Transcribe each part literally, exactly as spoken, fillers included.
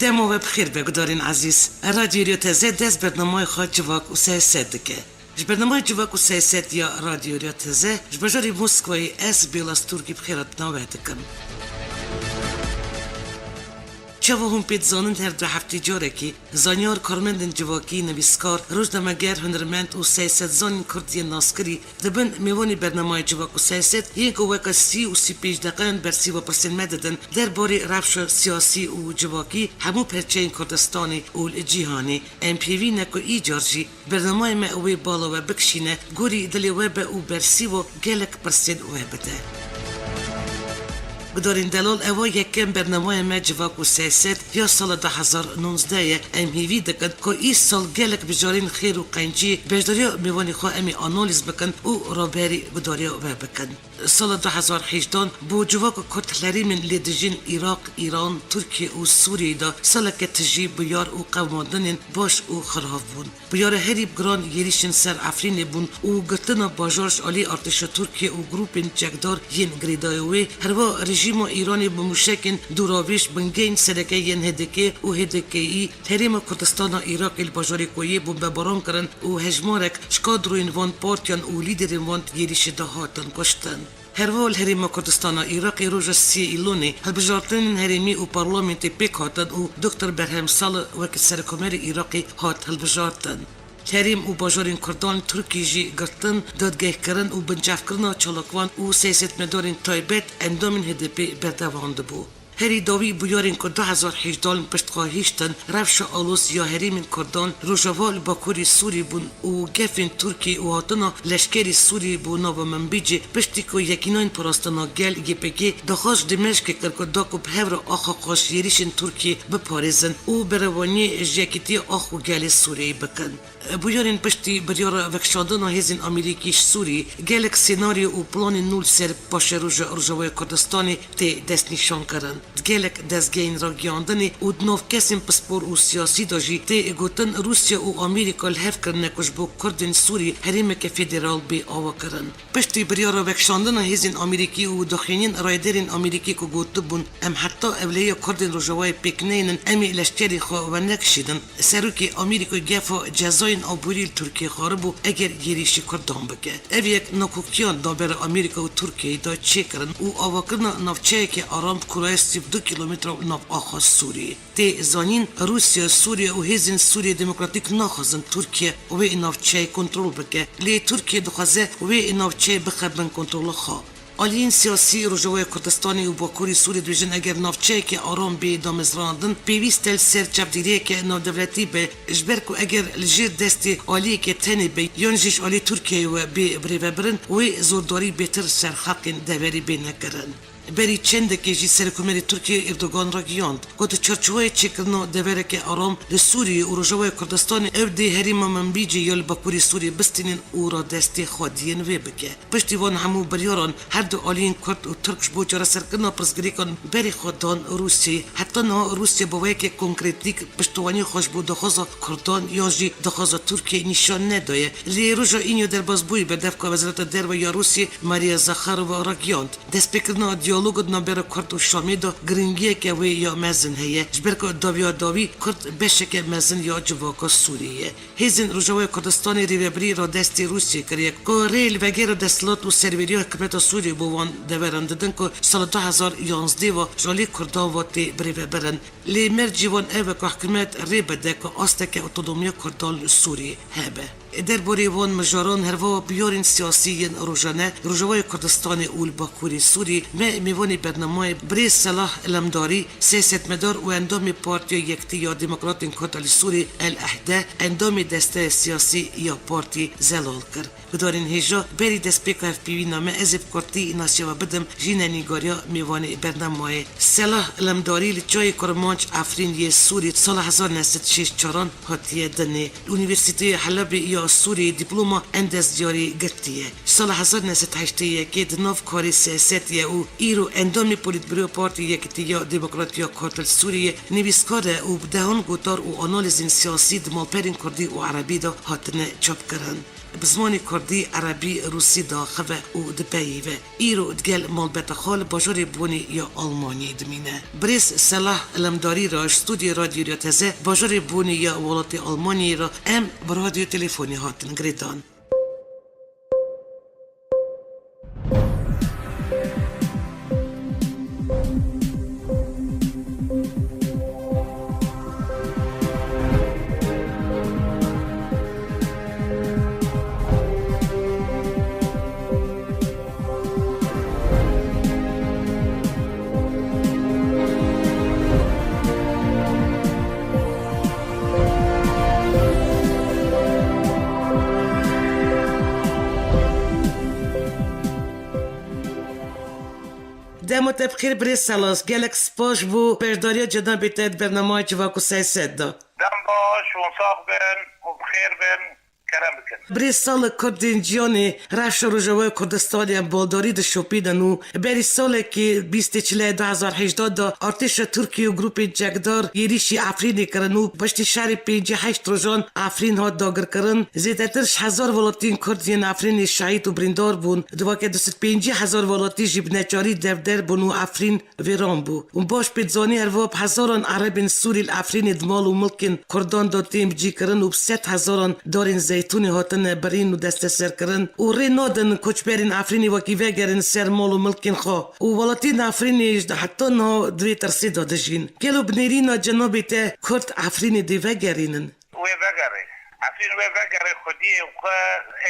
Dema we bi xêr be, gudarên ezîz. Radyo Rêya Teze dest bernameyê xwe Civak û Siyaset dike. Ji bernameyê Civak û Siyaset ya Radyo Rêya Teze ji bajarê Moskwayê ez Bêla Stûrkî bi xêr hatina we dikim. Çawa hûn pê dizanin, her du heftê carekê zanyar, karmendên civakî, nivîskar, rojnameger, hunermend û siyasetzanên kurd yên naskirî dibin mêvanê bernameyê Civak û Siyaset, yên ku weke sî û sî pênc deqeyan bersîva pirsên me didin derbarê rewşa siyasî û civakî hemû perçeyên Kurdistanê û li cîhanê. Em pêvî ne ku îcar jî bernameyê me wê bala we bikişîne, gorî dilê we be û bersîva gelek pirsên we bide. Gudarên delal, ewa yekem bernameya me Civak û Siyaset ya sala du hezar nonzdeh ye. Em hêvî dikin ku îsal gelek bijarên xêr û qenciyê beşdariya mêvanê xwe em ê analîz bikin û raberî gudariya we bikin. Sala du hezar hejdan bo civaka Kurd li herêmên lê dijîn Iraq, Îran, Tirkiye û Sûriyeyê de saleke tijî bûyar û qewimandinên baş û xirav bûn. Bûyera herî giran êrîşên ser Efrînê bûn û girtina bajar ji alî artêşa Tirkiye û grûpên çekdar yên girêdayî wê, herwiha rejîma Îranê bi mûşekên dûravêj bingehên sereke yên H D K û H D K î herêma Kurdistana Iraqê li bajarê Koyê bombebaran kirin û hejmarek ji kadroyên van partiyan û lîderên van êrîşê de hatin kuştin. Herwiha li herêma Kurdistana Iraqê roja sê Îlonê hilbijartinên herêmî û parlamentê pêk hatin û Doktor Berhem Salih wekî Serokkomarê Iraqê hat hilbijartin. Herêm û bajarên Kurdan li Tirkiyê jî girtin, dadgehkirin û binçavkirina çalakvan û siyasetmedarên taybet endamên H D P berdewam dibû. Herî dawî bûyerên ku du hezar hejdan li pişt xwe hiştin, rewşa aloz ya herêmên Kurdan li rojava li bakurê Sûrî bûn û gefên Tirkiyê û hatina leşkerê Sûrî bo nava Minbicê, piştî ku Yekîneyên Parastina Gel, Y P G, daxwaz ji Dimêşkê kir ku da ku bi hev re axa xwe ji êrîşên Tirkiyê biparêzin û berevaniyê ji yekîtiya ax û gelê Sûriyeyê bikin. Bûyerên piştî biryara vekişandina hêzên Amerîkî ji Sûriyê, gelek senaryo û planên nû li ser paşeroja Rojavaya Kurdistanê tê destnîşankirin. Di gelek dezgehên ragihandinê û di nav kesên pispor û siyasî de jî tê gotin Rûsya û Amerîka li hev kirine ku ji bo Kurdên Sûrî herêmeke federal bê avakirin. Piştî biryara vekişandina hêzên Amerîkî û daxuyaniyên rayedarên Amerîkî ku gotibûn, em heta ewlehiya Kurdên Rojavayê pêk neynin, em ê leşkerê xwe venekişînin, serokê Amerîkayê gefa cezayên aborî li Tirkiyê xwaribû eger êrîşî Kurdan bike. Ev yek nakokiyan navbera Amerîka û Tirkiyeyê de çêkirin û avakirina navçeyeke aram bi kurayê sî û du kîlometre nav axa Sûriyê. Tê zanîn, Rûsya, Sûriye û Hêzên Sûriye Demokratîk naxwazin Tirkiye wê navçeyê kontrol bike. Lê Tirkiye dixwaze wê navçeyê bixe bin kontrola xwe. Aliyên siyasî Rojavaya Kurdistanê û Bakurê Sûriyê dibêjin, eger navçeyeke aram bê damezrandin, pêwîst e li ser çavdêriyeke navdewletî be, ji ber ku eger li jêr destê aliyeke tenê be yan jî ji alî Tirkiyeyê we bê birêvebirin, wê zordarî bêtir ser xelkên deverê bêne kirin. Berî çendekê jî Serokkomarê Tirkiyê Erdogan ragihand ku di çarçoveyê çêkirina devereke aram li Sûriyê û Rojavaya Kurdistanê ew dê herêma Minbicê ya li Bakurê Sûriyê bistînin û radestê xwediyên wê bike. Piştî van hemû biryaran her du aliyên Kurd û Tirk ji bo çareserkirina pirsgirêkan berê xwe dan Rûsyayê. Heta niha Rûsya bi weke konkretîk piştewaniya xwe ji bo daxwaza Kurdan yan jî daxwaza Tirkiyeyê nîşan nedaye. Lê roja Îniyê derbasbûyî berdevka Wezareta Derve ya Rûsyayê Maria Zakharova ragihand, destpêkirina diyaloga di navbera Kurd û Şamê de giringiyeke wê ya mezin heye, ji ber ku dawiya dawî Kurd beşeke mezin ya civaka Sûriyê ye. Hêzên Rojavaya Kurdistanê rêvebirî radestê Rûsyayê kiriye ku rê li vegera desthilat û serweriya hikûmeta Sûriyê bo wan deveran didin ku sala du hezar yanzdeh ve ji alî Kurdan ve tê birêvebirin. Lê mercê wan ev e ku hikûmet rê bide ku asteke otonomiya Kurdan li Sûriyê hebe. Derbarê van mijaran herwiha bûyerên siyasî yên rojane li Rojavaya Kurdistanê û li Bakurê Sûrî me mêvanê bernameyê birêz Selah Lemdarî, siyasetmedar û endamê Partiya Yekitî ya Demokratên Kurd a li Sûrî, El Ehde, endamê desteya siyasî ya partî zelal kir. Gudarên hêja, berî destpêka hevpeyvîna me ez ê bi kurtî nasiya we bidim jî ne nîgariya mêvanê bernameyê. Selah Lemdarî li Çiyayê Kurmanc Efrîn yê Sûrî di sala hezar neh sed şêst çaran hatiye dinê. Li Unîversîteya Helebê ya Sûriyê dîploma endeziyarî girtiye. Sala hezar neh sed heştê yekê di nav karê siyasetê ye û îro endamê Polîtbîroya Partî Yekitî ya Demokratî ya Kurd li Sûriyê, nivîskar e û bi dehan gotar û analîzên siyasî di malperên kurdî û erebî de hatine çapkirin. Bi zimanê kurdî, erebî, rûsî diaxive û dipeyivî. Îro digel malbeta xwe li bajarê Bonê ya Almanyayê dimîne. Birêz Selah Elemdarî re ji stûdyoya Radyo Rêya Teze bajarê Bonê ya welatê Almanyayê re em bi radyo telefonê hatin girêdan. Dema te bi xêr birêz Selah, gelek spas ji bo beşdariya cenabê te di bernameya Civak û Seyset de. Dem baş, hûn sax bin û bi xêr bin. Kerem bikin. Birêz Selah, Kurdên Ciyanê rewşa Rojavayê Kurdistanê em baldarî dişopînin û berî salekê bîstê çileyê du hezar hejdeh de artêşa Tirkiyê û grûpên çekdar êrîşî Efrînê kirin û piştî şerê pêncî heşt rojan Efrîn hat dagirkirin. Zêdetir ji hezar welatiyên Kurd yên Efrînê şehîd û birîndar bûn. Di weke du sed pêncî hezar welatî jî bi neçarî devder bûn û Efrîn vêran bû. Û baş pê dizanî, her wiha bi hezaran Erebên Sûrî li Efrînê di mal û milkên Kurdan de tên bicîkirin û bi sed hezaran darên zeytûnê hatine birîn û desteserkirin û rê nadin koçberên Efrînê wekî vegerin ser mal û milkên xwe. Û welatiyên Efrînê ji heta niha di vê tirsê de dijîn. Gelo bi nêrîna cenabê te Kurd Efrînê dê vegerînin? Wê vegere. Efrîn wê vegere xwediyê xwe,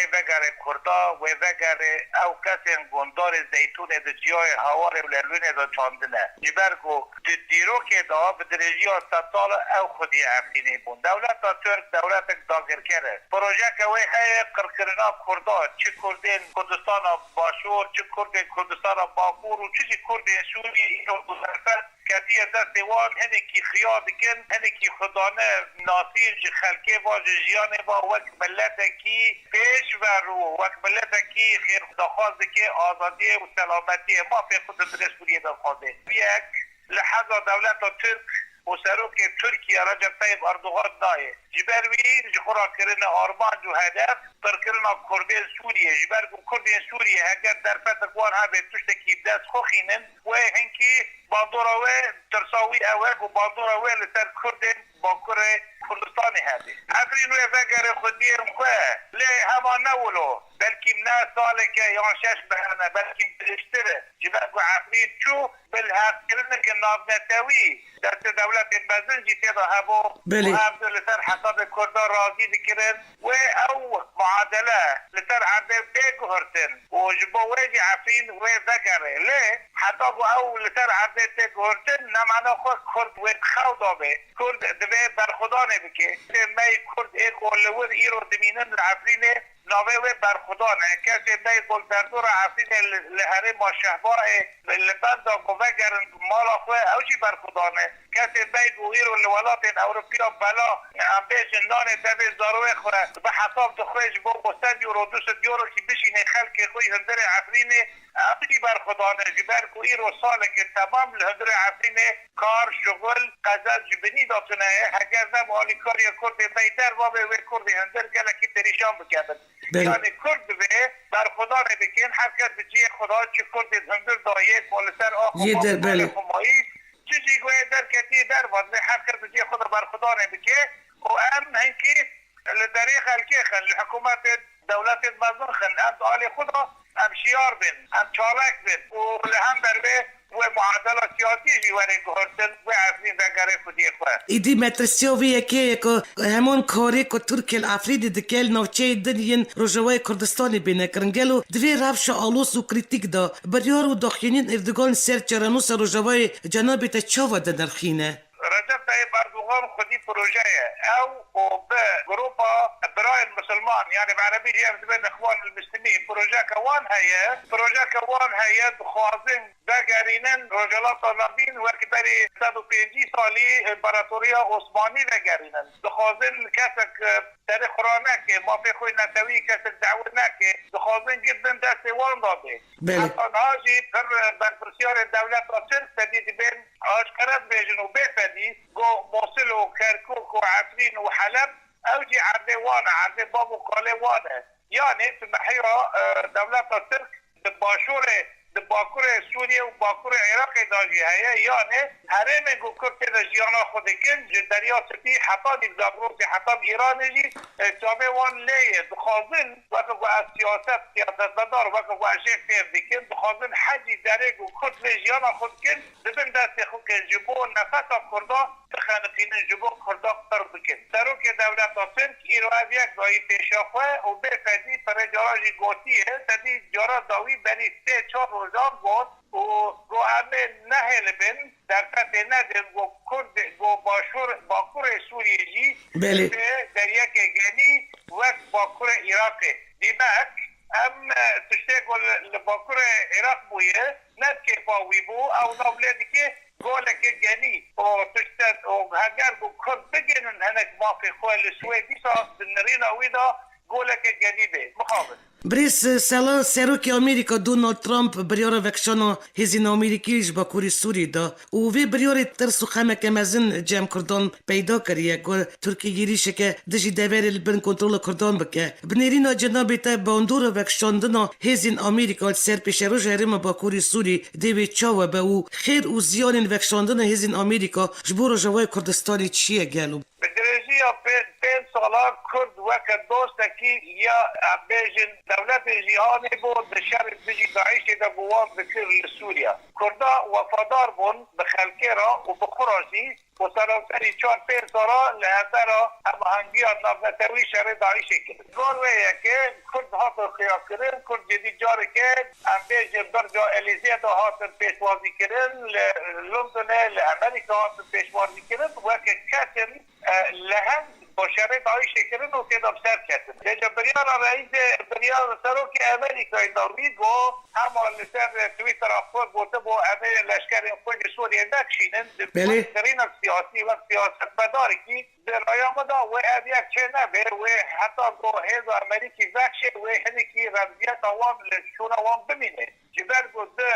ê vegere Kurda, wê vegere ew kesên gundarê zeytûnê di çiyayê Hawarê û Lelûnê de çandine. Ji ber ku di dîrokê de bi dirêjiya sedsal ew xwediyê Efrînê bûn. Dewleta Tirk dewletek dagirker e. Projeke wê heye qirkirina Kurda, çi Kurdên Kurdistana Başûr, çi Kurdên Kurdistana Bakur û çi jî Kurdên Sûriyê îro bi derfet ketiye destê wan, hinekî xiya dikin, hinekî xwedane nasîn ji xelkê ve, ji jiyanê ve wek miletekî pêşver û wek miletekî xêrxwedexwaz dike azadiyê û selametiyê. Mafê xwe di dilê Sûriyê de dixwaze. Yek li heza dewleta Tirk û serokê Tirkiye Recep Tayyip Erdogan nayê. Ji ber wî ji xwe re kirine armanc û hedef qirkirina Kurdên Sûriyê. Ji ber ku Kurdên Sûriyê heger derfetek wan hebe tiştekî bi dest xwe xînin, wê hinkî bandora wê, tirsa wî ew e ku bandora wê li ser Kurdên Bakurê Kurdistanê hebe. Efrîn wê vegere xwediyên xwe, lê hema ne wilo, belkî ne saleke yan şeş meh ne, belkî dirêjtir e. Ji ber ku Efrîn çû, bi lihevkirineke navnetewî destê dewletên mezin jî tê de hebû Belê. û ev du li ser hesabê Kurdan razî dikirin. Wê ew muadele li ser erdê bê guhurtin û ji bo wê jî Efrîn wê vegere. Lê heta ku ew li ser erdê tê guhurtin, ne mana xwe Kurd wê di xew de be. Kurd divê berxwedanê bike. Kesê me yê Kurd ê ku li wir îro dimînin li Efrînê, navê wê Berxwedan e. Kesê me yê ku li derdora Efrînê li, li herêma Şehbayê li benda ku vegerin mala xwe, ew jî Berxwedan e. Kesê me yê ku îro li welatên Ewropiya bela, em bêjin nanê devê zaroyê xwe bi hesab dixwe ji bo ku sed euro, du sed euro kî bişînê xelkê xwe yê hundirê Efrînê, ew jî Berxwedan e. Ji ber ku îro saleke temam li hundirê Efrînê kar, şuxul, qezenc ji binî de tune ye. Heger ne bi alîkariya Kurdê me yê derve be, wê Kurdê hundir gelekî perîşan bikevin. Belê. Yanî Kurd divê berxwedanê bikin, her kes bi cihê xwe de, çi Kurdên hundir dayê, ku li ser axa Yê der, belê. Xumayî, çi jî ku yê derketiye derve, divê her kes bi cihê xwe de berxwedanê bike û em hinkî li derê xelkê xin, li hikûmetên dewletên mezin xin, em di alê xwe de em şiyar bin, em çalak bin û li hember wê wê muadela siyasî jî were guhertin, wê Efrîn vegere xwediyê xwe. Îdî metirsiya vê yekê ye ku heman karê ku Tirkiye li Efrînê dike li navçeyên din yên Rojavayê Kurdistanê bêne kirin. Gelo di vê rewşa aloz û krîtîk de biryar û daxuyaniyên Erdogan li ser çarenûsa Rojavayê cenabê te çawa dinirxîne? Recep Tayyip Erdogan xwedî proje ye. Ew û bi grupa birayên misilman, yanî bi erebî jî ev dibên Îxwanul Muslimîn, projeke wan heye. Projeke wan heye, dixwazin vegerînin Rojhilata Navîn wek berî sed û pêncî salî împaratoriya Osmanî vegerînin. Dixwazin kesek, e, serê xwe raneke, mafê xwe netewî kesek dewir neke. Dixwazin gir bin destê wan de bê. Belê. Heta niha jî pir, e, berpirsyarên dewleta Tirk fedî dibên aşkere dibêjin û bê fedî, ku Mosil û Kerkûk û Efrîn û Heleb, ew jî erdê wan e, erdê bav û kalê wan e. Yanê tu mehiya, e, dewleta Tirk di başûrê, di bakurê Sûriyê û bakurê Iraqê de jî heye, yanê herêmên ku Kurd tê de jiyana xwe dikin, ji Derya Spî heta Zagrosê, heta Îranê jî, e, çavê wan lê ye. Dixwazin, weke ku ez siyaset, siyasetmedar, weke ku ez jê fêr dikim, dixwazin hecî derê ku Kurd lê jiyana xwe dikin, di bin destê xwe ke ji bo nefesa Kurda bixeniqînin, ji bo Kurda qir bikin. Serokê dewleta Tirk îro ev yek dayî pêşa xwe û bê fedî pirê cara jî gotiye, fedî cara dawî berî sê çar rojan got û got, em ê nehêlibin, derfetê nedin, got, Kurd, got, başûr, bakurê Sûriyê jî Belê. dibe deriyekê genî wek bakurê Iraqê. Dîmek, em, e, tiştê ku li, li bakurê Iraq bûye, ne bi kêfa wî bû, ew nav lê dike goleke genî û tişte û heger ku Kurd bigihînin hinek mafê xwe li Swêd, dîsa di nirîna wî de goleke genî bê. Mixabin. Birêz Sela, Serokê Amerîka Donald Trump biryara vekişana hêzên Amerîkî ji Bakurê Sûrî da û vê biryarê tirs û xemeke mezin cem Kurdan peyda kiriye ku Tirkiyê êrîşeke dijî deverê li bin kontrola Kurdan bike. Bi nêrîna cenabê te bandora vekişandina hêzên Amerîka li ser pêşeroja herêma Bakurê Sûrî dê wê çawa be û xêr û ziyanên vekişandina hêzên Amerîka ji bo Rojavayê Kurdistanê çi ye gelo? Bi dirêjiya pê-, pênc sala Kurd weke dostekî ya em bêjin dewletên cîhanê bû di şerê dijî DAIŞê de bi wan dikir li Sûriye. Kurda wefadar bûn bi xelkê re û bi xwe re jî û seranserî çar pênc sala li hevbera hemahengiya navnetewî şerê DAIŞê kirin. Gor wê yekê Kurd hatin xiyakirin, Kurd cedî careke, em bêjin, berca Elîzê de hatin pêşwazîkirin, li Londonê, li Amerîka hatin pêşwazîkirin, weke kesin, e, leheng bo şerê DAIŞê kirin û tê de bi ser ketin. Vêca biryara reîsê, biryara serokê Amerîkayê da wî got, hema li ser Twittera xwe gotibû, em ê leşkerên xwe ji Sûriyê vekişînin, di Belê. wek serînek siyasî, wek siyasetmedarekî, di raya min de wê ev yek çênebe, wê heta ku hêza Amerîkî vekişê, wê hinekî remziyeta wan li şûna wan bimîne. Ji ber ku di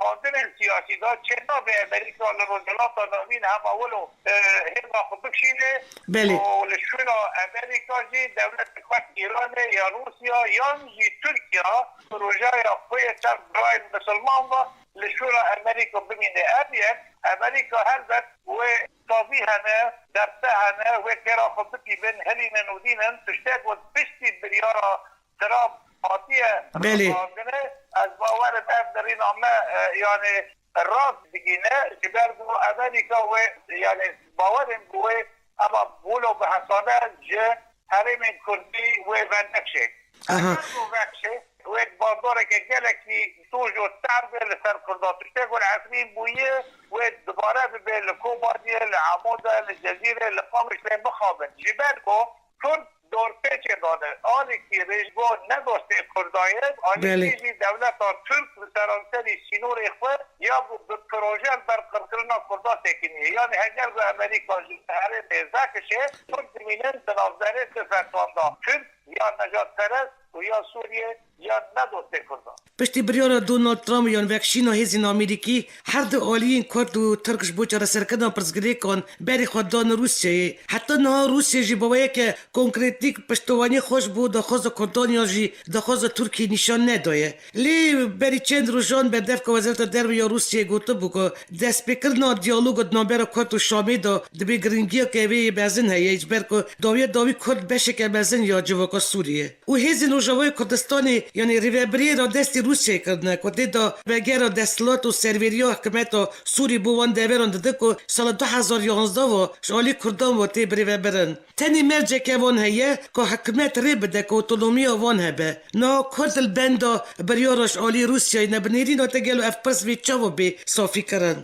xwendinên siyasî de çênabe Amerîka li Rojhilata Navîn hema wilo, e, hêza xwe bikişîne Belê. û li şûna Amerîka jî dewletek wek Îranê ya Rûsya yan jî Tirkiye projaya xwe yê ser birayên misilman ve li şûna Amerîka bimîne. Ev yek Amerîka helbet wê savî hene, deste hene, wê kêra xwe bipîvin, hilînin û dînin, tiştek wek piştî biryara Trump hatiye Belê. ragandine, ez bawerim ev derîna me, e, yani rast digîne, ji ber ku Amerîka wê, yani bawerim ku wê ema wilo bi hesane ji herêmên Kurdî wê venekşê. Aha. Eger ku vekşê, wê bandoreke gelekî tûj û tehm be li ser Kurda. Tiştê ku li Efrîn bûye, wê dubare bibe li Kobaniyê, li Amûdê, li Cezîrê, li Qamişlê mixabin. Ji ber ku Kurd dorpêçê dane. Alîkî rêjgo ne dostê Kurda ye, alîkî Belê. jî dewleta Tirk li seranserî sînorê xwe ya ku bi proje li ber qirkirina Kurda sekiniye. Yanî heger ku Amerîka ji herêmê vekişe, Kurd dimînin di navberê du fetan de. Tirk ya nejadperest û ya Sûriye ya ne dostê Kurda. Piştî biryara Donald Trump yan vekişîna hêzên Amerîkî, her du aliyên Kurd û Tirk ji bo çareserkirina pirsgirêkan berê xwe dan Rûsyayê. Heta niha Rûsya jî bi wê yeke konkretîk piştevaniya xwe ji bo daxwaza Kurdan yan jî daxwaza Tirkiyê nîşan nedaye. Lê berî çend rojan berdevka Wezareta Derve ya Rûsyayê gotibû ku destpêkirina diyaloga di navbera Kurd û Şamê de dibê giringiyeke wê yê mezin heye, ji ber ku dawiya dawî Kurd beşeke mezin ya civaka Sûrî ye. Û hêzên Rojavayê Kurdistanê, yanî rêvebiriyê radestî Rûsyayê kirine, ku tê de vegera desthilat û serveriya hikûmeta Sûrî bo wan deveran dide ku sala du hezar yanzdeh ve ji alî Kurdan ve tê birêvebirin. Tenê merceke wan heye ku hikûmet rê bide ku otonomiya wan hebe. Niha Kurd li benda biryara ji alî Rûsyayê ne. Bi nêrîna te gelo ev pirs vê çawa bê safîkirin?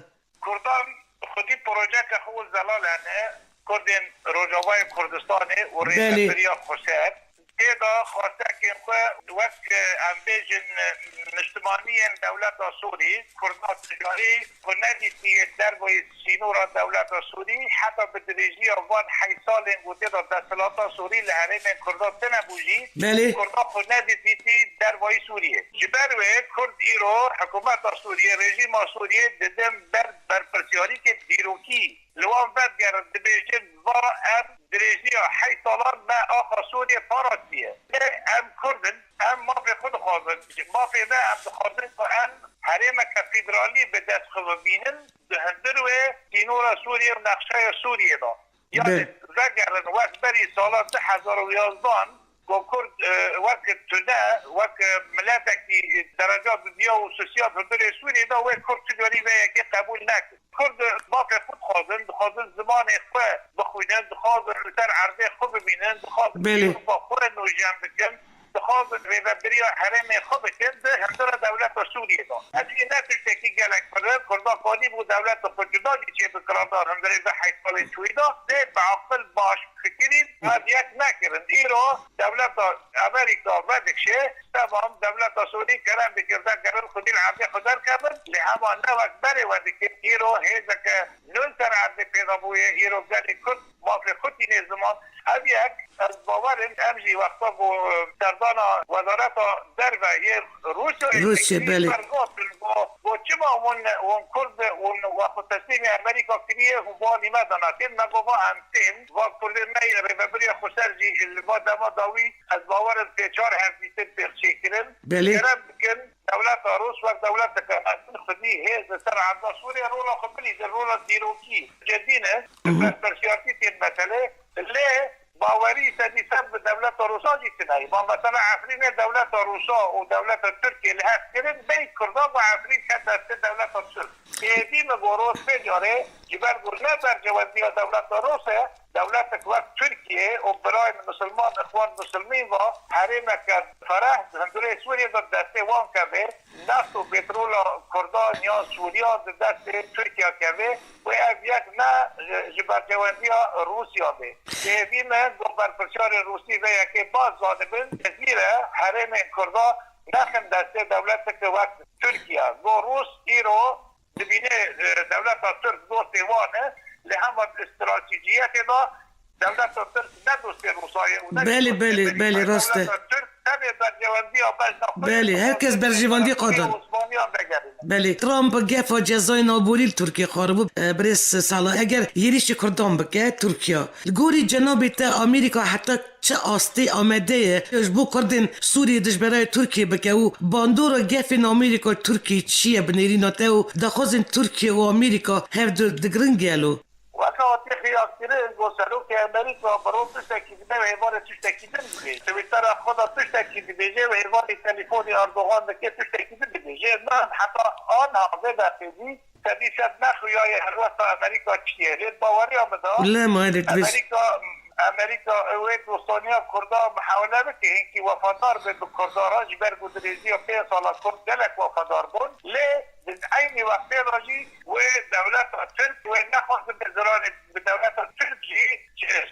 Kurdan xwedî projeke xwe û zelal hene, Kurdên Rojavayê Kurdistanê û Belê. rêveberiya xweser. Tê de xwestekên xwe wek, em bêjin, niştimaniyên dewleta Sûrî, Kurda tijarî xwe nedîtiye derveyî sînora dewleta Sûrî, heta bi dirêjiya van heyt salên ku tê de desthilata Sûrî li herêmên Kurda tune bû jî, Belê. Kurda xwe nedîtî dervayî Sûriyê. Ji ber wê Kurd îro hikûmeta Sûriyê, rejîma Sûriyê didin ber berpirsiyarîkê dîrokî. Li wan vedigerin, dibêjin, va em dirêjiya heyş salan me axa Sûriyê parastiye. Lê em Kurd in, em mafê xwe dixwazin. Ji mafê me em dixwazin ku em herêmeke federalî bi dest xwe bibînin, di hundir wê sînora Sûriyê û nexşeya Sûriyê de. Yani Be- vegerin wek berî sala du hezar û yazdan ku Kurd, e, wek tune, wek, e, miletekî dereca didiya û sisiya hundirê Sûriyê de wê Kurd tu carî vê yekê qebûl nekir. Kurd mafê xwe dixwazin, dixwazin zimanê xwe bixwînin, dixwazin li ser erdê xwe bibînin, dixwazin Belê. Ewropa xwe nûjen bikin, dixwazin rêvebiriya herêmê xwe bikin di hindira dewleta Sûriyê de. Ev jî ne tiştekî gelek pir e, Kurda kanîbû dewleta xwe cuda jî çêbikira di hundirê vê heyt salên çûyî de, lê bi aqil baş fikirîn, ev yek nekirin. Îro dewleta Amerîka vedikşe, temam, dewleta Sûrî kerem dikir, vegerin xwedî li erdê xwe derkevin, lê hema ne wek berê vedikir, îro hêzeke nû li ser erdê pêda bûye, îro gelê Kurd mafê xwe tîne ziman. Ev yek, ez bawer im, em jî wexta ku, e, serdana Wezareta Derve yê Rûsyayê Rûsya, dikirî, belê. Berxwestin ku, ku çima hûn, hûn Kurd, hûn we xwe teslîmê Amerîka kiriye, hûn bi wan nîme de nakin, me got, va em tên, va Kurdên me yê rêvebiriya xweser jî li va dema dawî, ez bawer im pê çar hevdîtin pêx çêkirin. Belê. Kerem bikin, dewleta Rûs wek dewleteke mezin xwedî hêz li ser erda Sûriyê rola xwe bilîzin, rola dîrokî cedî ne, Mhm. berpirsiyartî tên meselê. Lê bawerî sedî sed bi dewleta Rûsa jî tune ye. Ma mesela Efrînê dewleta Rûsa û dewleta Tirkiyê li hev kirin, bêyî Kurda ku Efrîn ket destê dewleta Tirk. Êdî min got, Rûs vê carê ji ber ku ne berjewendiya dewleta Rûs e, dewletek wek Tirkiye û birayên misilman, Ixwan Misilmîn va herêmeke fereh di hundirê Sûriyê de destê wan keve, neft û petrola Kurdan ya Sûriya di destê Tirkiya keve û ev yek ne ji, ji berjewendiya Rûsya be. Hêvî me got berpirsiyarên Rûsî vê yekê baz zanibin, Cezîre herêmên Kurda nexin destê dewleteke wek Tirkiye. Got Rûs îro dibîne, e, dewleta Tirk dostê wan e, lê hema di stratejiyetê de dewleta Tirk ne dostê Rûsa ye û ne jî Belê, dostê belê, Amerîka belê, ye. Rast e. Dewleta Tirk tevê berjewendiya bejna xwe Belê, ye, her kes dixwaze berjewendî Tirkiye qadan. Osmaniyan vegerîne. Belê, Trump gefa cezayên aborî li Tirkiye xwaribû, e, birêz Sala. Eger êrîşî Kurdan bike Tirkiye, li gorî cenabê te Amerîka heta çi astê amade ye ji bo Kurdên Sûriyê dijberayê Tirkiyê bike û bandora gefên Amerîka Tirkiyê çi ye bi nêrîna te û daxwazên Tirkiye û Amerîka hev du digirin gelo? Weke hatî xiyaskirin, got serokê Amerîka bi ro tiştekî dibe û hêvarê tiştekî din dibêje. Twittera xwe de tiştekî dibêje û hêvarê telîfonê Erdogan dike tiştekî din dibêje. Min heta aniha vê deqê dî sedî sed nexuyaye helwesta Amerîka çi ye. Lê di baweriya min de Lê ma lê divêj- Amerîka, Amerîka wê dostaniya Kurda mihawele bike, hinkî wefadar be bi Kurda re, ji ber ku dirêjiya pênc sala Kurd gelek wefadar bûn. Lê di eynî wextê de jî wê dewleta Tirk wê nexwaze bi ziranê bi dewleta Tirk jî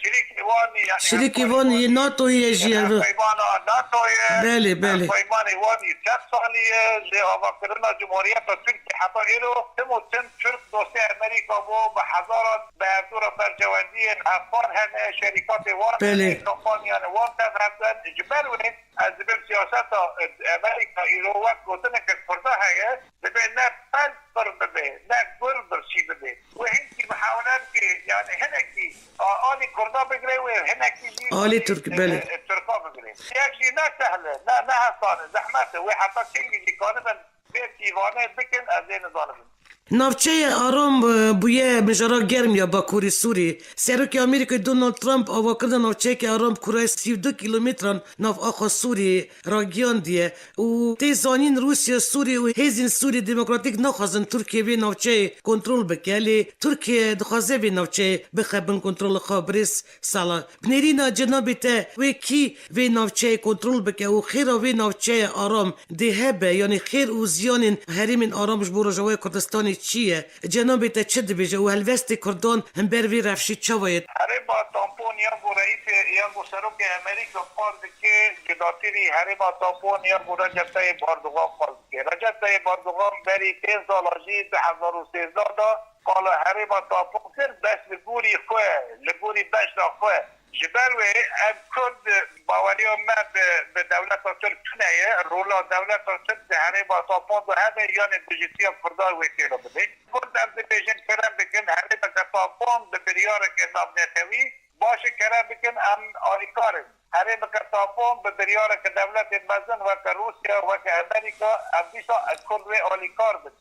şirîkê wan, yani Şirîkê wan yê natoyê ye jî, ev peymana natoyê, Belê, belê. Peymanê wan yê çend salî ye, ji avakirina Cumhuriyeta Tirkiyê heta îro tim û tim Tirk dostê Amerîka bû, bi hezaran bi hevdû re berjewendiyên hevpar hene, şerîkatê wan Belê. Hene, kompanyanê wan tev hev de. Ji ber wê ez dibêm siyaseta Amerîka îro wek gotineke Kurda heye, dibê ne pelp pir bibe, ne gur birçî bibe. Wê hinkî mihawele bike, yani hinekî a-, alî Kurda bigire, wê hinekî jî Alî alî, Tirk, e, belê. e, Tirka bigire. Yek jî ne sehl e, ne, ne hesan e, zehmet e. Wê heta kengî jî kanibin vê pîvanê bikin, ez ê nizanim. Navçeya Aram, e, bûye mijara germ ya Bakurê Sûrî. Serokê Amerîkayê Donald Trump avakirina navçeyeke aram bi kurayê sî û du kîlometran nav axa Sûriyê ragiyandiye. Û tê zanîn Rûsya, Sûrî û Hêzên Sûrî Demokratîk naxwazin Tirkiye vê navçeyê kontrol bike, lê Tirkiye dixwaze vê navçeyê bixe bin kontrola xwe. Birêz Sala, bi nêrîna cenabê te wê kî vê navçeyê kontrol bike û xêra vê navçeya aram dê hebe, yanî xêr û ziyanên herêmên aram ji bo Rojavaya Kurdistanê çi ye? Cenabê te çi dibêje û helwestê Kurdan hember vê rewşê çawa ye? Herêma Tampon ya ku reîsê, ya ku serokê Amerîka qal dike, cudatîrî herêma Tampon ya ku Recep Tayyip Erdogan qal dike. Recep Tayyip Erdogan berî pênc sala jî du hezar û sêzdeh de qala herêma Tampon kir, bes li gorî xwe, li gorî beşna xwe Ji ber wê em Kurd baweriya me bi, bi dewleta Tirk tune ye, rola dewleta Tirk di herêma Taponê de hebe, yanê dijîtiya Kurdan wê têra bibe. Kurd em dibêjin kerem bikin, herêmeke Tapon bi biryareke navnetewî, baş e kerem bikin, em alîkar in. Herêmeke Tapon bi biryareke dewletên mezin weke Rûsya, weke Amerîka, em dîsa ez Kurd wê alîkar bin.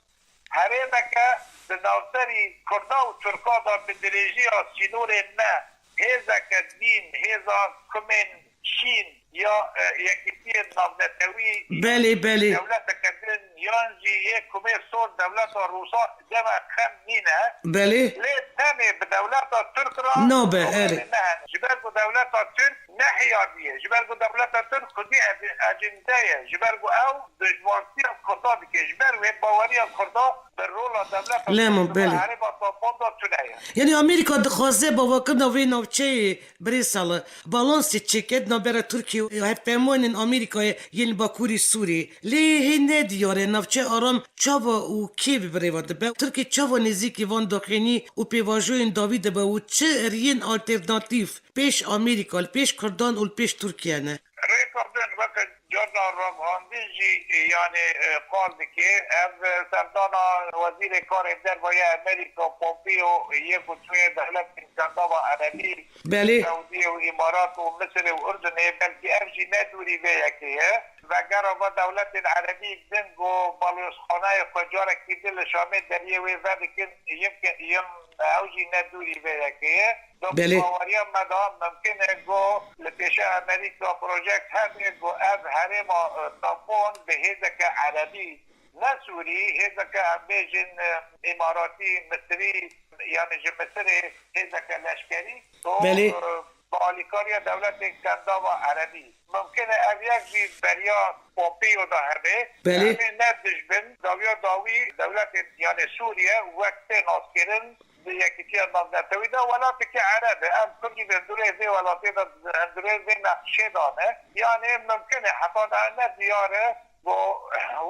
Herêmeke di navberî Kurda û Tirka de bi dirêjiya sînorên me hêzeke dîn, hêza kumên şîn ya, e, yekîtiyên navnetewî, Belê, belê. dewleteke din yan jî yê kumê sor dewleta Rûsa deme xem nîne. Belê. Lê demê bi dewleta Tirk re Nabe, problemê erê. me hene. Ji ber ku dewleta Tirk nehiyardiye. Ji ber ku dewleta Tirk xwedî ec-, ecinde ye. Ji ber ku ew dijwartiya Kurda dike. Ji ber wê baweriya Kurda bi rola dewleta Lemo, Tirk belê. herêma Taponê de tune ye. Yanî Amerîka dixwaze bavakirina vê navçeyê birêsala balansê çêke di navbera Tirkiye û hevpeymanên Amerîkayê yên li Bakurê Sûriyê. Lê hê ne diyar e navçe aram çawa û kê bi birêve dibe? Tirkiye çawa nêzîkî van daxuyanî û pêvajoyên dawî dibe û çi riyên alternatîf pêş Amerîka, li pêş Kurdan û li pêş Tirkiye ne? Rêka din weke carna ragihandin jî, e, yanê, e, qal dike. Ev, e, serdana Wezîrê Karê Derve ya Amerîka Pompeo yê ku çûye dewletên Kandava Erebî, Belê. Sewdiyê û Îmarat û Misirê û Urdunê, belkî ev jî ne dûrî vê yekê ye. Vegera va dewletên Erebî din ku balyozxaneyê xwe carekî din li Şamê deriyê wê vedikin, yim ke, yim ew jî ne dûrî vê yekê ye. Do Belê. baweriya me de mimkin e ku li pêşa Amerîka projek hebe ku ev herêma, e, Tapon bi hêzeke Erebî, ne Sûrî, hêzeke em bêjin, e, Îmaratî, Misirî, yanî ji Misirê hêzeke leşkerî, to, Belê. e, bi alîkariya dewletên Kandava Erebî. Mimkin e ev yek jî beriya Pompeo de hebe. Belê. Em ê ne dij bin, dawiya dawî dewletên, yanî Sûriye wek tê naskirin, di yekîtiya navnetewî de welatekî Ereb e. Em Kurd jî di hundirê vê welatê de, di hundirê vê neqşê de ne. Yanî mimkin e, heta niha ne diyar e ku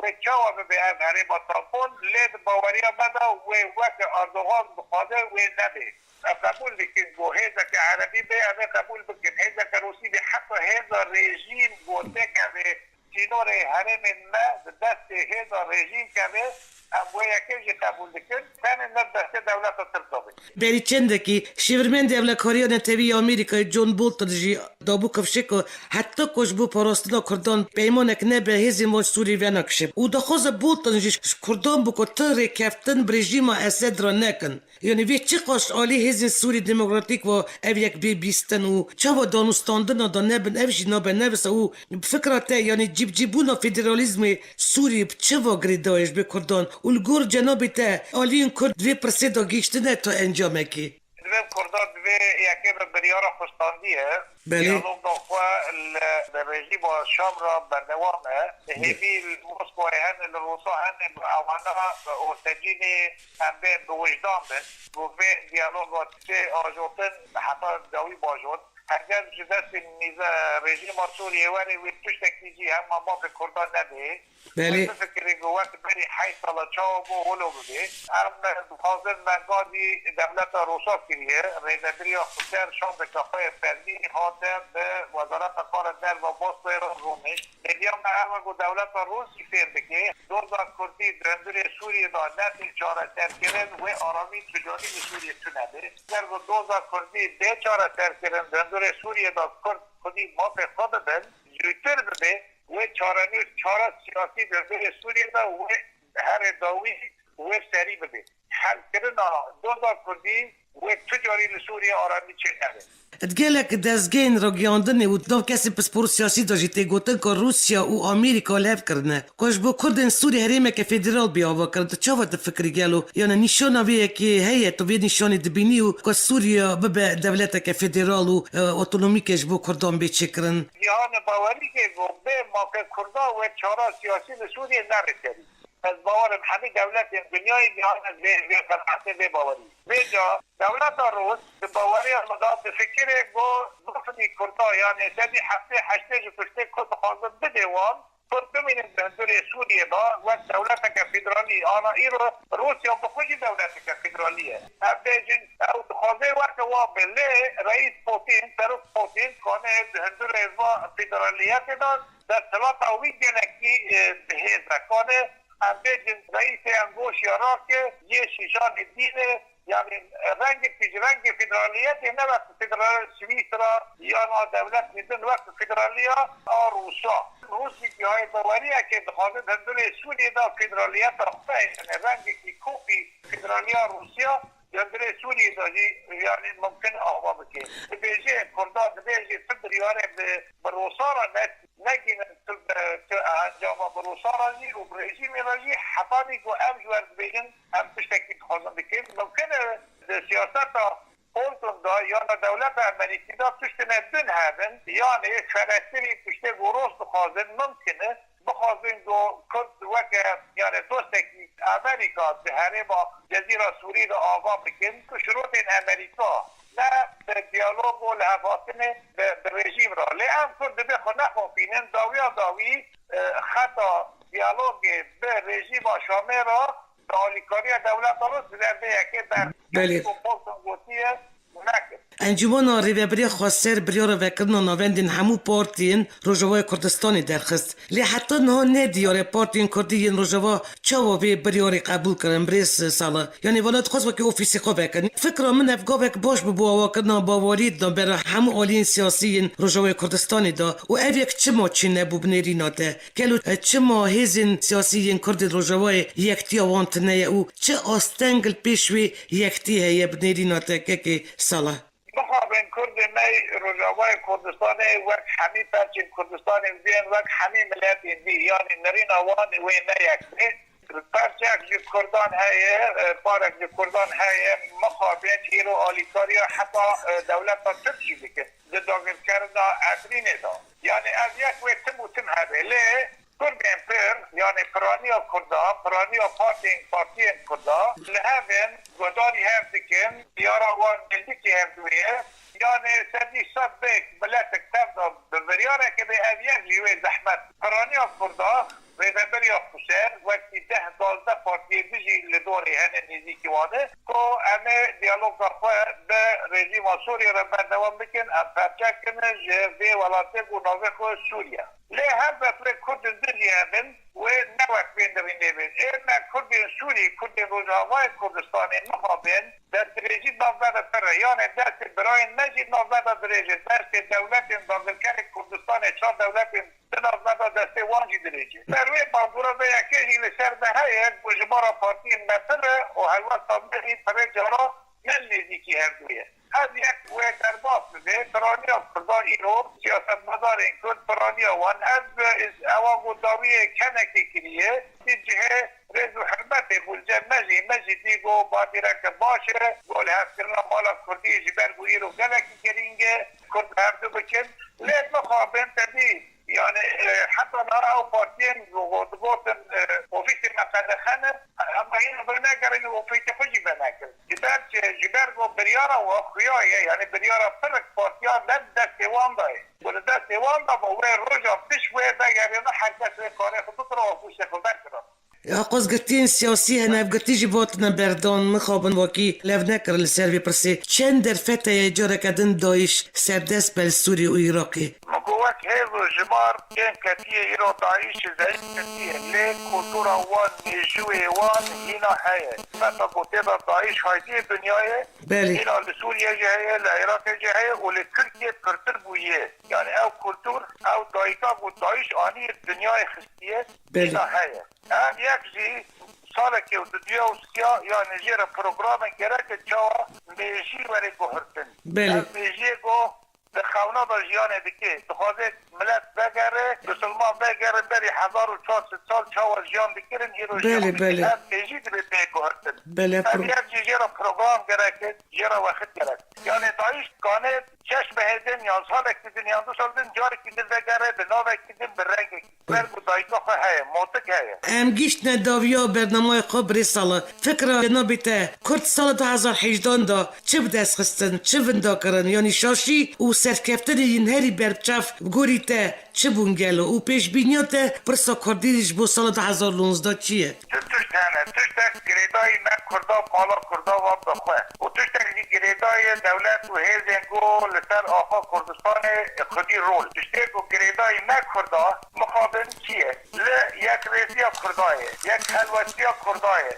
wê çawa bibe ev herêma Tapon, lê di baweriya me de wê weke Erdogan dixwaze wê nebe. Em qebûl dikin ku hêzeke Erebî bê, em ê qebûl bikin. Hêzeke Rûsî bê, heta hêza rejîm gotek e bê, sînorê herêmên me di destê hêza rejîm keve, em wê yekê jî qebûl dikin. Tenê ne di destê dewleta Tirk de be. Berî çendekî, şêwirmendê Ewlekariya Netewî ya Amerîkayê John Bolton jî dabû kifşê ku heta ku ji bo parastina Kurdan peymanek nebe, hêzên wan ji Sûriyê venekişin. Û daxwaza Bolton jî ji Kurdan bû ku ti rêkeftin bi rejîma Esed re nekin. Yanî vê çiqas ji alî hêzên Sûrî Demokratîk ve ev yek bê bîstin û çawa danûstandina de nebin, ev jî nabe nevisa û bi fikra te, yanî cîbicîbûna federalîzmê Sûrî bi çi va girêdayî ji bo Kurdan û li gor cenabê te aliyên Kurd di vê pirsê de gihîştine ta encamekê? Divê Kurdan di vê yekê ve biryara xwe standiye. Belê. Diyaloga xwe li, li rejîma Şam re berdewam e. Hêvî li Moskowayê hene, li Rûsa hene, bi ewana, bi Orsecînê em bê bi wijdan bin. Ku vê diyaloga tê ajotin heta dawî bajot. Heger ji destê nîza rejîma Sûriyê were, wê tiştekî jî hema mafê Kurdan nebe. Belê. Wê bifikirî ku wek berî heyt sala çawa bû wilo bibe. Em dixwazin me gazî dewleta Rûsa kiriye. Rêvebiriya xweser şandeke xwe yê fermî hate bi Wezareta Karê Derve Moskowê re rûnişt. Hêviya me ew e ku dewleta Rûs jî fêm bike, doza Kurdî di hundirê Sûriyê de nebe çareserkirin, wê aramî ticarî li Sûriyê tune be. Ger ku doza Kurdî bê çareserkirin, di hundirê Sûriyê de Kurd xwedî mafê xwe bibin, zûtir bibe, wê çarenûs, çare siyasî di hundirê Sûriyê de wê herê dawî wê serî bibe. Helkirina doza Kurdî wê tu carî li Sûriyê aramî çênebe. Di gelek dezgehên ragihandinê û di nav kesên pispor siyasî de jî tê gotin ku Rûsya û Amerîka lev kirine ku ji bo Kurdên Sûrî herêmeke federal bê avakirin. Tu çawa difikirî gelo? Yanî nîşana vê yekê heye, tu vê nîşanê dibînî û ku Sûriya bibe dewleteke federal û, e, otonomîke ji bo Kurdan bê çêkirin? Cîhanê bawerî ke ku bê mafê Kurda wê çara siyasî li Sûriyê nebe serî. Ez bawer im hemî dewletên dinyayê cîhanê vê, vê qenaetê, vê bawerî. Vêca dewleta Rûs di baweriya xwe de difikire ku zafînî Kurda, yanî sedî heftê heştê ji piştê Kurd dixwazin bidê wan, Kurd bimînin di hundirê Sûriyê de wek dewleteke federalî. Ana îro Rûsya bi xwe jî dewleteke federalî ye. Em bêjin ew dixwe Xwezê weke wan be, lê Reîs Putin, Serok Putin, kanê di hundirê va federaliyetê de desthilata wî gelekî, e, bi hêz e. Kanê em bêjin reîsê engoşiya rake yê şîşanê dînê, yanî rengekî ji rengê federaliyetê ne wek federal Swîsra yan a dewletê din wek federaliya a Rûsa. Rûsî ki hayê baweriyekê dixwaze di hundirê Sûriyê de federaliyeta xwe, yanî rengekî kopî federaliya Rûsiya, Li hundirê Sûriyê de jî, yanî mimkin ava bike. Dibêje, Kurda dibêje, tu biryarê bi, bi Rûsa re ne, negînin tu bi, tu encama bi Rûsa re jî û bi rejîmê re jî, hetanî ku em ji we re dibêjin, em tiştekî dixwazin dikin. Mimkin e di siyaseta Bolton de, yana dewleta Amerîkî de tiştine din hebin, yanî feretirî tiştê ku Rûs dixwazin, mimkin e. Bixwazin ku Kurd weke, yanî dostekî Amerîka di herêma Cezîra Sûrî de ava bikin, ku şirotên Amerîka ne bi diyalog û lihevhatinê bi, bi rejîm re. Lê em Kurd dibê xwe nexapînin, dawiya dawî, e, xeta diyalogê bi rejîma Şamê re bi alîkariya dewleta Rûs di derdê yekê ber. Belê. Ku Bolton gotiye, nekin. Encûmena Rêveberiya Xweser biryara vekirina navendên hemû partiyên Rojavayê Kurdistanê derxist. Lê heta niha nediyar e partiyên Kurdî yên Rojava çawa vê biryarê qebûl kirin, birêz Salih. Yanî vala dixwest wekî ofîsê xwe vekin. Fikra min ev gavek baş bûbû awakirina baweriyê di navbera hemû aliyên siyasî yên Rojavayê Kurdistanê de û ev yek çima çênebû bi nêrîna te? Gelo, e, çima hêzên siyasî yên Kurd ê Rojavayê yektiya wan tune ye û çi asteng li pêş wê yektiyê heye bi nêrîna te kekê Salih? Mixabin Kurdên me yê Rojavayê Kurdistanê wek hemî perçên Kurdistanê bên wek hemî miletên dî, yanî nirîna wan wê ne yek be. Perçek ji Kurdan heye, e, parek ji Kurdan heye, mixabin îro alîkariya heta, e, dewleta Tirk jî dikin di dagirkerina Efrînê de. Yanî ev yek wê tim û tim hebe. Lê Kurdên pir, yanî piraniya Kurda, piraniya partiyên, partiyên Kurda li hev in, guhdarî hev dikin, diyara wan nêzdîkî hevdû ye. Yanî sedî sed bêk miletek tev de bi biryareke bê, ev yek jî wê zehmet. Piraniya Kurda, Rêveberiya Xweser, wekî deh duwazdeh partiyê din jî li dorê hene nêzîkî wan e, ku em ê diyaloga xwe bi rejîma Sûriyê re berdewam bikin, em perçe kin ji vê welatê ku navê xwe Sûriye. Lê helbet wê Kurdên din jî hebin, wê ne wek bên dirînê bin. Ê me Kurdên Sûrî, Kurdên Rojavayê Kurdistanê mixabin, destdirêjî navbera pir e. Yanê destê birayên me jî navbera dirêj e. Destê dewletên dagirkerê Kurdistanê, çar dewletên di navbera destê wan jî dirêj e. Ber wê bandora vê yekê jî li ser me heye ku jibara partiyên me pir e û helwesta me jî pirê cara ne li nêzîkî hevdû ye. Ev yek wê derbas bibe, piraniya Kurdan îro, siyasetmedarên Kurd, piraniya wan. Ev, ewa ku dawiyê kenekê kiriye, di cihê rêz û hurmetê ku li cem me jî, me jî dî ku badîreke baş e, ku lihevkirina mala Kurdî ji ber ku îro gelekî girîng e, Kurd hevdu bikin. Lê mixabin te dî, Yanî, e, heta niha ew partiyên ku digotin, e, ofîsê me qedexe ne, hema hîn venegerin û ofîsê xwe jî venekirin. Ji ber çi? Ji ber ku biryara we xuya ye, yanî biryara pirik partiya ne di destê wan de ye. Ku di destê wan de be, wê roja pişt wê vegerîne, her kes wê karê xwe bikire û ofîsê xwe vekire. Aqozgirtiyên siyasî hene, ev girtî jî bi hatine berdan, mixabin wekî lev nekirin li ser vê pirsê. Çend derfet heye careke din DAIŞ serdest be li Sûriyê û Iraqê? Min got wek hêz û jimar yên ketiye îro DAIŞ zeyîf ketiye, lê kultura wan, mêjûyê wan hîna heye. Wexta ku tê de DAIŞ haytiyê dinyayê, Belê. Hîna li Sûriye jî heye, li Iraqê jî heye û li Tirkiye pirtir bûye. Yanî ew kultur, ew dayika ku DAIŞ aniye dinyayê xistiye, Belê. Hîna heye. Ev yek jî salekê û di duya û siya, yanî jê re programê gerek e çawa mêjî were guhirtin. Belê. Ev mêjiyê ku di xewna de jiyanê dike, dixwaze milet vegere, misilman vegere berî hezar û çar sed sal çawa jiyan dikirin, îro jiyan Belê, belê. Ev mêjî dibe bê guhirtin. Belê, Ev pro- yek jî jê re program gerek e, jê re wexit gerek. Yanî DAIŞ kanê çeşmehê din yan salekî din yan du sal din carekî din vegere bi navekî din, bi rengekî. Ber ku dayika xwe heye, motik heye. Em gihîştine dawiya bernameya xwe birê Salih. Fikra cenabê te, Kurd sala du hezar hejdan de çi bi dest xistin, çi winda kirin, yanî şaşî û Serkeftinê yên herî berbiçav bi gorî te çi bûn gelo û pêşbîniya te pirsa Kurdî ji bo sala du hezar û nozde çi ye? Du tişt hene. Tiştek girêdayî me Kurda, mala Kurda van bi xwe. Û tiştek jî girêdayî dewlet û hêzên ku li ser axa Kurdistanê xwedî rol. Tiştê ku girêdayî me Kurda mixabin çi ye? Li yekrêziya Kurda ye, yek helwestiya Kurda ye,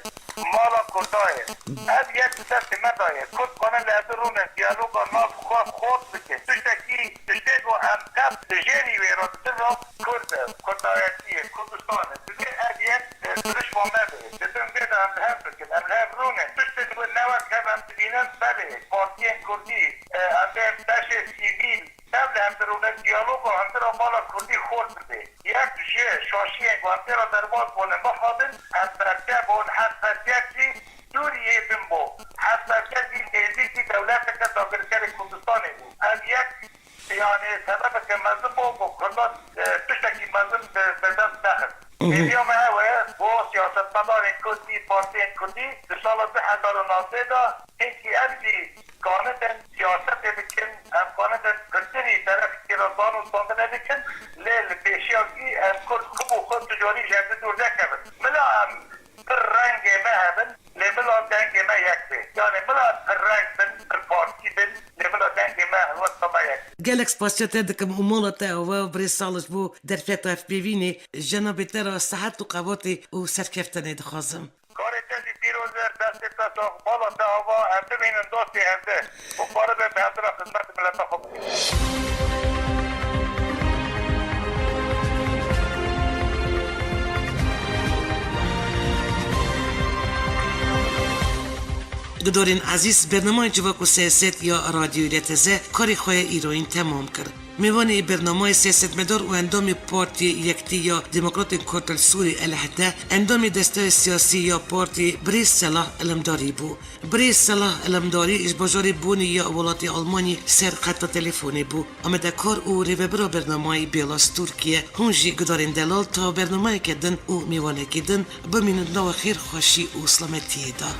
mala Kurda ye. Ev yek li destê me de ye. Kurd kanin li hevdu rûnin, diyaloga nav xwe xort bikin. Tiştekî, tiştê ku em tev li jêrî wê re didin re Kurd e, Kurdayetî ye, Kurdistan e. Divê ev yek, e, dirişma me be. Di bin vê de em li hev bikin, em li hev rûnin. Tiştên wê ne wek hev em dibînin, belê, partiyên Kurdî, e, em bê beşê sivîl, tev li hevdu rûnin, diyaloga hundir a mala Kurdî xort bibe. Yek ji şaşiyên ku em tê re derbas bûne mixabin, hevberke bûn, hevberkek jî Sûriyê din bû. Hevberke jî nêzîkî dewleteke dagirkerê Kurdistanê bû. Ev yek, yanî sebebeke mezin bû ku Kurdan, e, tiştekî mezin bi, bi dest nexist. Hêviya me ew e, bo siyasetmedarên Kurdî, partiyên Kurdî, di sala du hezar û navdeh de, hinkî ev jî kanibin siyasetê bikin, em kanibin pirtirî terefekê re zan û standinê bikin, lê li pêşiya vî em Kurd xwe bo xwe tu carî ji hevdu dûr nekevin. Bila em pir rengê me hebin, lê bila dengê me yek be. Yanî bila em pir reng bin, pir partî bin, lê bila dengê me helwesta me yek. Gelek spasiya te dikim û mala te ava, birêz Saliş, bo derfeta hevpeyvînê. Cenabê te re sihet û qewatê û serkeftinê dixwazim. Karê te jî pîroz e, destê te sax, bala te ava, em bimînin dostê hevde û karibe bi hevde re xizmet mileta xwe bikin. Gudarên ezîz, bernameyê Civak û Siyaset ya Radyoyê L T Z karê xwe ya îroyîn temam kir. Mêvanê bernameyê siyasetmedar û endamê Partiyê Yektî ya Demokratên Kurd li Sûrî, L H D, endamê desteya siyasî ya partiyê Birêz Selah Ilimdarî bû. Birêz Selah Ilimdarî ji bajarê Bonê ya welatê Almanyê ser xeta telefonê bû. Amadekar û rêvebira bernameyê Bêlas Tirkiye, hûn jî gudarên delal ta bernameyeke din û mêvanekê din bimînin di nava xêr, xweşî û silametiyê de.